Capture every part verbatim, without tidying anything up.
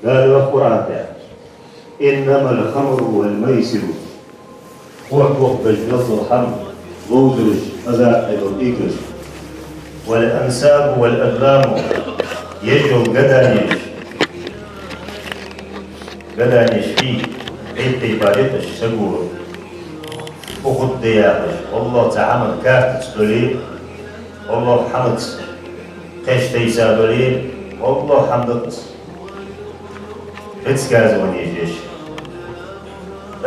Дала йоах Къуръан тӀа: «إنما الخمر والميسر». Кхоачаш беш мел дола хӀама, ловзараш, азартни дола играш. «والأنصاب والأزلام». Еш йола гаданеш. Гаданеш хий, хьекхий париташ саго. Ухуд де яхаш, валлахӀи, цхьа хӀаман картаца дале, валлахӀи, хӀамаца кхеш тайса дале, валлахӀи, хӀама да-кх из. Предсказание еш.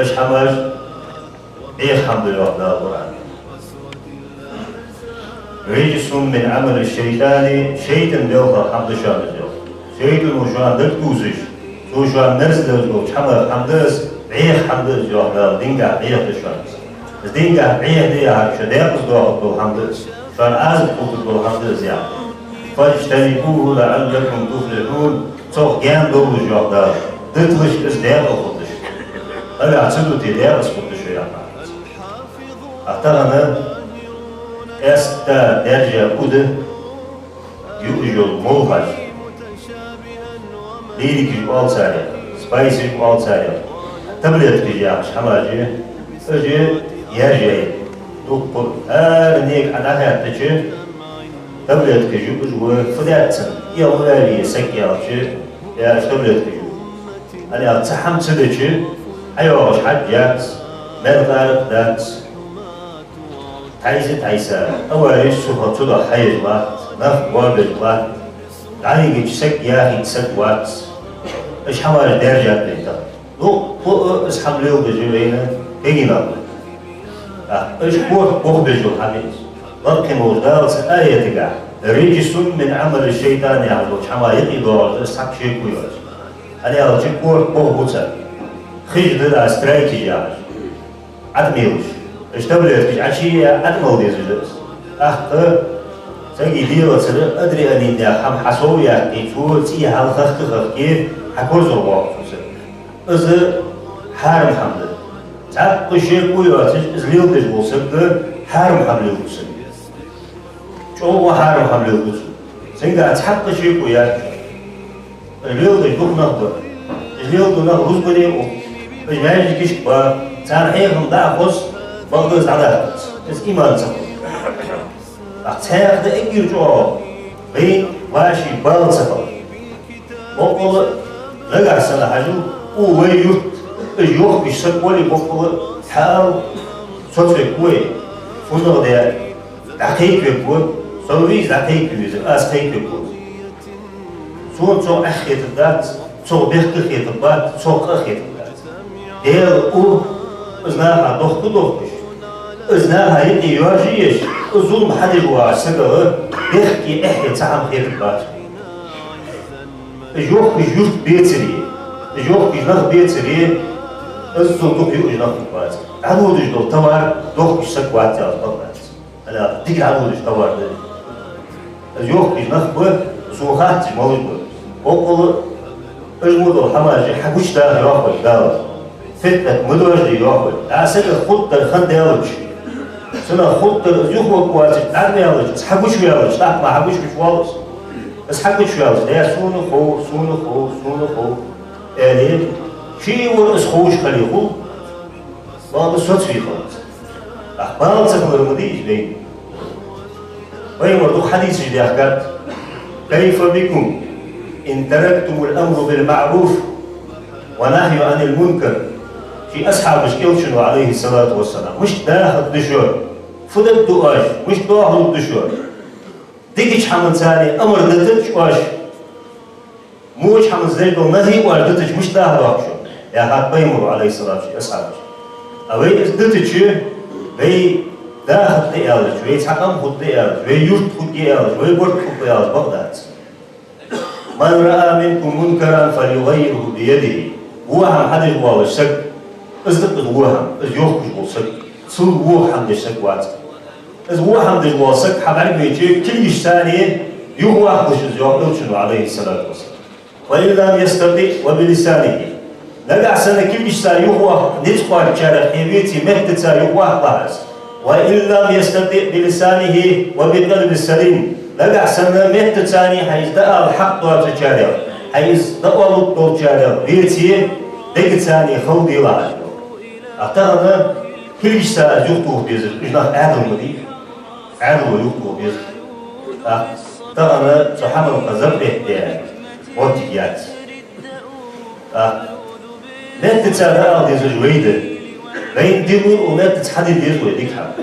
Уж хӀамаш бӀеха хӀама да йоах Дала Къуръан. «رجس من عمل الشيطان», шайтӀан белхах хӀама да шоана из йоах. ШайтӀано шоана дагадувцаш, цо шоана мерза деш долча хӀамах хӀама да из, бӀеха хӀама да из йоах Дала, динагахьа бӀеха да шоана из. Из динагахьа бӀеха да яхар шо декъаза доахаргдола хӀама да из, шоана Ӏазап хургдола хӀама да из яхар. «فاجتنبوه لعلكم تفلحون». Цох гаьна довлалаш йоах Дала, диталаш из декъала хургда шо. Нагахьа ца дите, декъаза хургда шо яхар. А тахан къаьстта даьржа уда юаш йола молхаш. Лирикаш оал царех, спайсаш оал царех, таблеткаш яхаш хӀамаш, уж яьржай. Дуккха хӀара нек Ӏа дӀахаьттача, таблеткаш юаш ва, фу даьд цунна, кӀел ма ваьвий саг аьлча, яьржа таблеткаш ю. ХӀана аьлча цхьа хӀама ца дича, ӀайоагӀаш хьаж яц, мел къаракъ дац. Тхьайса, тхьайса, авареш цу хана цу духьа хьаеш латт, нах боабеш латт, дӀайигача саг яхийта саг вац. Уж хӀамаш даьржад вайна тахан. Ну, хӀаъ, из хӀама леладеш вайна кагий нах ба. ТӀаккха уж корта бохабеш йола хӀама я из. Лакхе волча Дала цу аятагахь: «رجس من عمل الشيطان» яхаш долча хӀаман юкъе доагӀаш да из цхьаккха шеко йоацаш. ХӀана аьлча корта бохабу цар. Хиш да, да, страйкаш яхаш. Ӏадмелаш. Уж таблеткаш Ӏочуяь, Ӏадмала дезаш да из. ТӀаккха сага дегӀацара адреналин яха хӀама хьасовъяккхе, цо цӀий хьалха хахке-хахке, хьакорзагӀвоаккх цо саг. Из хьарам хӀама да. Цхьаккха шеко йоацаш, из леладеш вола саг хьарам хӀама леладу саг. ЧӀоагӀа хьарам хӀама леладу цо. Цунгахь цхьаккха шеко яц. Уж леладеш дукха нах ба. Уж леладу нах рузбане а укх. Уж маьждигашка ба. Царна хьехам дӀа а хоза, бакъда из дӀадаккхац. Из иман ца хул. ТӀаккха цхьаькха да эггара чӀоагӀа вайна вӀаший бала ца хилар. Боккъала нагахьа санна хьажал, укх вай юрта уж йохкаш саг вале, боккъала хьаала соцавергва вай, фуннагӀа даьр, дӀакхайкавергва, со веза дӀакхайка везар, аз кхайкавергва. Сона цох эхь хетаргдац, цох бехк хетаргбац, цох къа хетаргдац. Даьла урхӀ из наха дохка а дохкаш, из наха юкъе йоажае еш, из зулам хьадеш воагӀача сагагара бехке, эхье цхьа хӀама хетаргбац. Уж йохкаш юрт бецаре, уж йохкаш нах бецаре, из зулам дукха юаш нах хургбац. ДӀалодаш дола товар дохкаш саг вац аьлча бакъ дац. ХӀана аьлча дика дӀалодаш товар да из. Из йохкаш нах ба, сона хац уж малаш ба. Боккъала уж мо дола хӀамаш хьагучадаха йоах вайга Дала. Фитнат ма доажаде йоах вайга. ДӀа сага хургдар хинна даьлча, цунах хургдар из юхаваргвоацаш дӀаваьлча, из хьагучаваьлча, тӀаккха ма хьагучаваьлча воал из. Из хьагучаваьлча, даь, сона хов, сона хов, сона хов, аьле, ший вар из ховш хиле хул, бакъда соцаве хилац. ТӀаккха бала ца хилар ма дий из вайна. Пайхамара дукха хьадисаш даьхкад: «كيف بكم إن تركتم الأمر بالمعروف والنهي عن المنكر». Ший асхьабашка Элчано, عليه الصلاة والسلام: «Мишта дахаргда шо? Фу дергда оаш? Мишта доахалургда шо? Дикача хӀаманца амар дитача оаш, воча хӀаманца деш дола нахӀи оаш дитача, мишта даха доахк шо?» — яхад Пайхамара, عليه السلام, ший асхьабашка. А вай из дитача, вай дахаргда аьлча, вай цхьа къам хургда аьлча, вай юрт хургья аьлча, вай барт хургба аьлча бакъ дац. «من رأى منكم منكرا فليغيره بيده». Во хӀама хьадеш воаллаш саг, из да-кх из во хӀама, из йохкаш вола саг, цул во хӀама деш саг вац. Из во хӀама деш вола саг хьабӀаргавайча, кулгашца юхаваккхалаш из, йоах Элчано, عليه الصلاة والسلام. «وإن لم يستطع فبلسانه». Нагахьа санна кулгашца юхаваккха низ кхоачачарех хьо веце, меттаца юхаваккхалахь из. «وإن لم يستطع فبلسانه وبقلب سليم». Нагахьа санна меттаца хьайна из дӀаала хьакъ доацачарех, Хьай из дӀаоалаш долчарех веце, дегаца хала делахь. А тахан кулгашца юхатоха безаш, уж нах Ӏаьдал ма дий. Ӏаьдало юхатоха безаш. А тахан цу хӀаман кхы запрет де моттиг яц. А меттаца дӀаала дезаш вай да. Вайна дилур укх меттаца хьаде деза вай дика хӀама.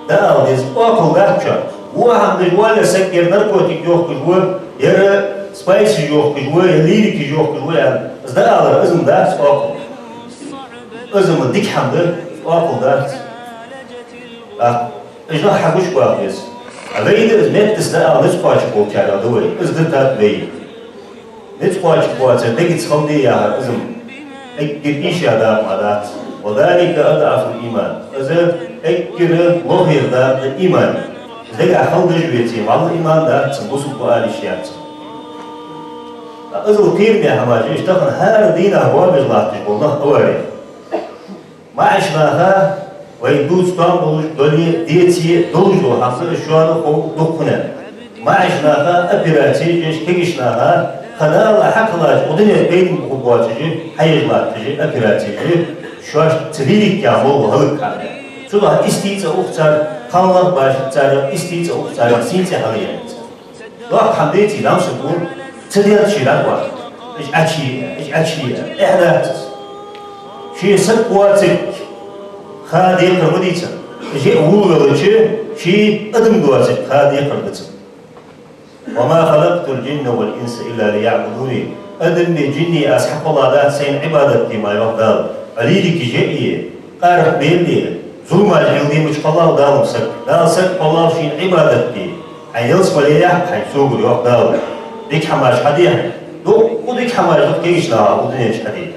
ДӀаала деза, оакхал дац шоана. Во хӀама деш воалле саг, ер наркотик йохкаш ва, ер спайсаш йохкаш ва, ер лирикаш йохкаш ва аьнна. Из дӀаалар, из-м дац оакхал. Из-м дика хӀама да, оакхал дац. А, уж нах хьагучабаха беза. А вай да из меттаца дӀаала низ кхоачаш болчарех да вай. Из да тат вай. Низ кхоачаш боацар, дегаца хала де яхар, из-м эггара ийша дакъа мара дац. وذلك أضعف الإيمان. Из эггара лохера дакъа да иман. Из дегахьа хала деш веце, валлахӀи, иман дац цун, бусалба ва аьле йиш яц цун. Ткъа иззал кхераме хӀамаш, иштта тахан хӀара дийнахьа боабеш латташ бола нах аваре. МаӀача наха, вай дувца тоам болаш, доале, деце, долаш дола хӀама да из, шоана хов дукха хӀама. МаӀача наха операцеш еш, кагийча наха, кхы Дала хьакхеллача, укх дунен пайда хургбоацаш хьаеш латташ операцеш, шоашта ца лириккхе молла хӀалакхьа. Цудухьа истий цӀа ух цар, кхалнах башац царех, истий цӀа ух царех, сий цӀи хьалъяьннай цар. Доккха хӀама деций, дам саг вур, ца деза ший дӀакъоастар. Уж Ӏачий, уж Ӏачий, эхь дац из. Ший саг воацилга ха декхар ма дий цун. Уж вувлавелча, ший адам доацилга ха декхар да цун. وما خلقت الجن والإنس إلا ليعبدون. Адамеи жиннеи аз хьакхелла дац сайна Ӏибадат де мара, йоах Дала. Лирикаш яь, къаракъ мел яь, зуламаш леладе мича кхеллав Дала саг? Дала саг кхеллав шийна Ӏибадат де. Хьайна ялсмале яккха хьайна согара, йоах Дала. Дика хӀамаш хьаде хьайна. Дукха дика хӀамаш да кагийча наха укх дунен чу хьаде.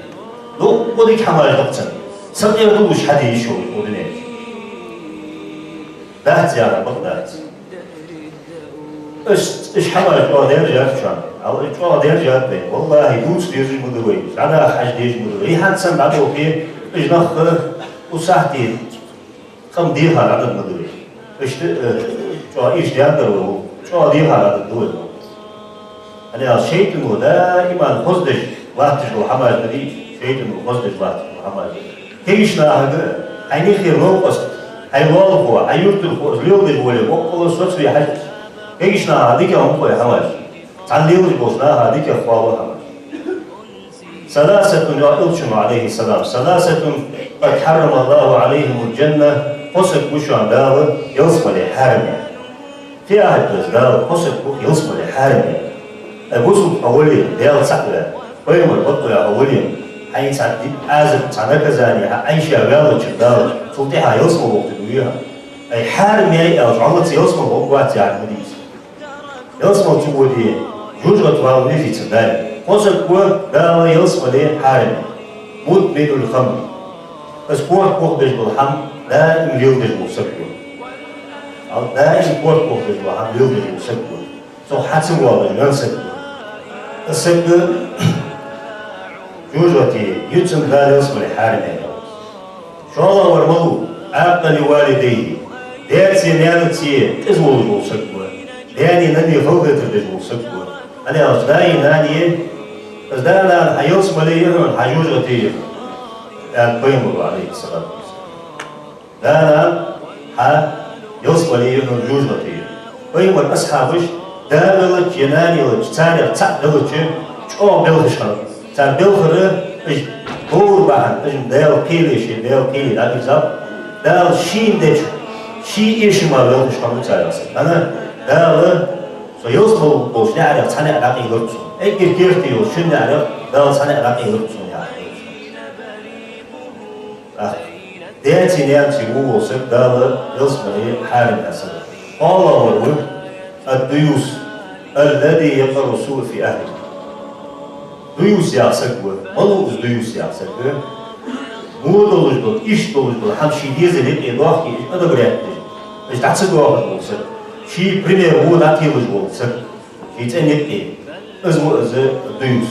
Дукха дика хӀамаш да цун. Сакъердалуш хьаде йиш йолаш укх дунен чу. Дац яхар бакъ дац. Уж, уж хӀамаш чӀоагӀа даьржад шоана. Ала, уж чӀоагӀа даьржад вайна. ВаллахӀи, дувца дезаш ма да вай. ДӀадаха хьажа дезаш ма да вай. Из хӀанз санна дӀадолхе, уж нах укх сахьате къам дехар Ӏадат ма да вай. Иштта, э, чӀоагӀа иштта дар вай. ЧӀоагӀа дехар Ӏадат да вай. ХӀана аьлча шайтӀано даим хоза деш латташ дола хӀамаш да из, шайтӀано хоза деш латташ дола хӀамаш да. Кагийча нахага хьай нихера новкъост, хьай лоалахо, хьай юртархо из леладеш вале, боккъала соцаве хьажа. Кагийча наха дикагӀа ма хой хӀамаш. Цхьана лелаш болча наха дикагӀа хул хӀамаш. ثلاثة, йоах Элчано, عليه السلام, ثلاثة قد حرم الله عليهم الجنة, кхо саг ва шоана Дала ялсмале хьарам яь. Фу яхар да из, Дала кхо саг ва ялсмале хьарам яь? Ай, бусалба хьо вале, Даьла цаӀ ваь, пайхамар бакъваь хьо вале, хьайна цхьа ди-, Ӏазап, цхьа наказание хьа Ӏайша ваьлча Дала, цул тӀехьа ялсмале вохийтаргвий хьо? Ай, хьарам яьй аьлча, хьо ца ялсмале вохаргвац яхар ма дий из. Ялсмале ца воде, жожагӀате вала везий цун даим. Кхо саг ва Дала ялсмале хьарам яь. مدمن الخمر. Из корта бохабеш бола хӀама даим леладеш вола саг ва. Ал даим корта бохабеш бола хӀама леладеш вола саг ва. Цох хьа ца воалаш венна саг ва. Из саг жожагӀате я цун, Дала ялсмале хьарам яь. ШоллагӀвар малув? عاق لوالديه. Даьцеи наьнацеи кӀезига волаш вола саг ва. Даьнеи наннеи халахетар деш вола саг ва. ХӀана аьлча даи нанеи, из да-нана хьа ялсмале я хьона, хьа жожагӀате я хьона, аьннад пайхамаро, عليه الصلاة والسلام. Да-нана хьа ялсмале я хьона, жожагӀате я хьона. Пайхамара асхьабаш да велча е нана елча, царех цаӀ велча, чӀоагӀа белхаш хиннаб. Цар белхар, уж бовр бахьан, уж Даьла кхеле, шоай Даьла кхеле дӀабирзаб. Дала шийна деча, ший эшама белхаш хиннаб царех. ХӀана? Дала со ялсмале болча наӀарех цхьа наӀар дӀакъайлар сона. Эггара керте йолча шин наӀарех Дала цхьа наӀар дӀакъайлар сона, яхаш. А, даьцеи наьнацеи вувш вола саг Дала ялсмале хьарам яь саг ва. КхоалагӀвар ва الديوث الذي يقر السوء في أهله. Дуюс яха саг ва. Малув из дуюс яха саг? Во долаш дола, иштта долаш дола хӀама ший дезала юкъе доахке, уж одобрять деш, уж дӀа ца доахаш вола саг. Ший пример во дӀателаш вола саг ший цӀен юкъе. Из ва из дуюс.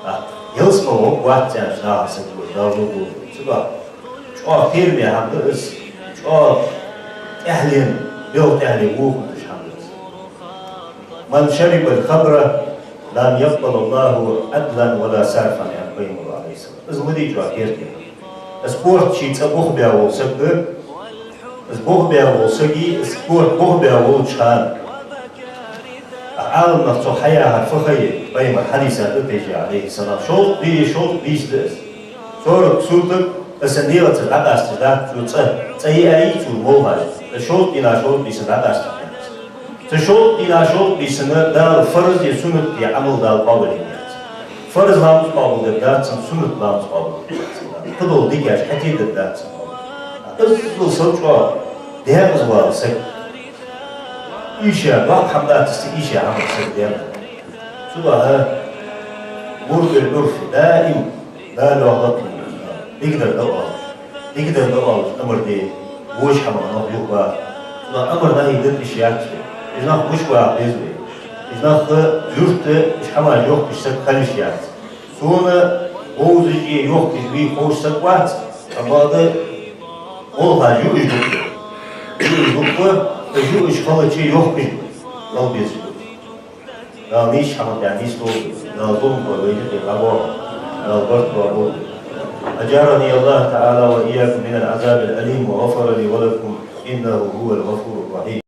А, ялсмале вохаргвац аьнна наха саг ва, Дала лув лув. Цудухьа чӀоагӀа кхераме хӀама да из, чӀоагӀа тӀехьленна, белха тӀехьленна вохуш хӀама да из. من شرب الخمر «لم يقبل الله عدلا ولا صرفا», аьннад пайхамара, Ӏалайхи ссалам. Из ма дий чӀоагӀа керте. Из корта ший цӀа бух баь вола саг, из бух баь вола саг, из корта бух баь волча хана. Ӏаламнаха цох хьаяхар фу ха я, пайхамара хьадиса тӀа тайжа, Ӏалайхи ссалам. ШолтӀа ди, шолтӀа бийса да из. Сорок суток, из са дегӀаца дӀакъасташ дац цо цӀа, цӀа йиа йий цо молхаш. Из шолтӀа дийнахьа, шолтӀа бийсанна дӀакъасташ дац. Цу шолтӀа дийнахьа, шолтӀа бийсанна Дала фарз е суннат е Ӏамал Дала къоабалъяьй яц. Фарз ламаз къоабалдергдац цун, суннат ламаз къоабалдергдац цун. Кхыдола дикаш хьатӀадергдац цун. Иззал сел чӀоагӀа декъаза саг. Ийша, доккха хӀама дац из ийша хӀама саг дер. Цудухьа мур бил-Ӏурфи, даим Дала йоах лакхе, дикадар да оалаш. Дикадар да оалаш амар де, воча хӀамах нах юхабаха. Цудухьа амар нахе дергдолаш яц вай. Уж нах гучаваха беза вай. Уж нах юрта уж хӀамаш йохкаш саг хила йиш яц. Сона вовзаш е йохкаш вий ховш саг вац, амма да молхаш юаш дукха. Юаш дукха, уж юаш хилча йохкаш хила безаш ба. Дала нийсача хӀаман тӀа нийсдолда, Дала зуламхой вай юкъе дӀабоахалда, Дала барт боаккхалба. أجارني الله تعالى وإياكم من العذاب الأليم وغفر لي ولكم، إنه هو الغفور الرحيم.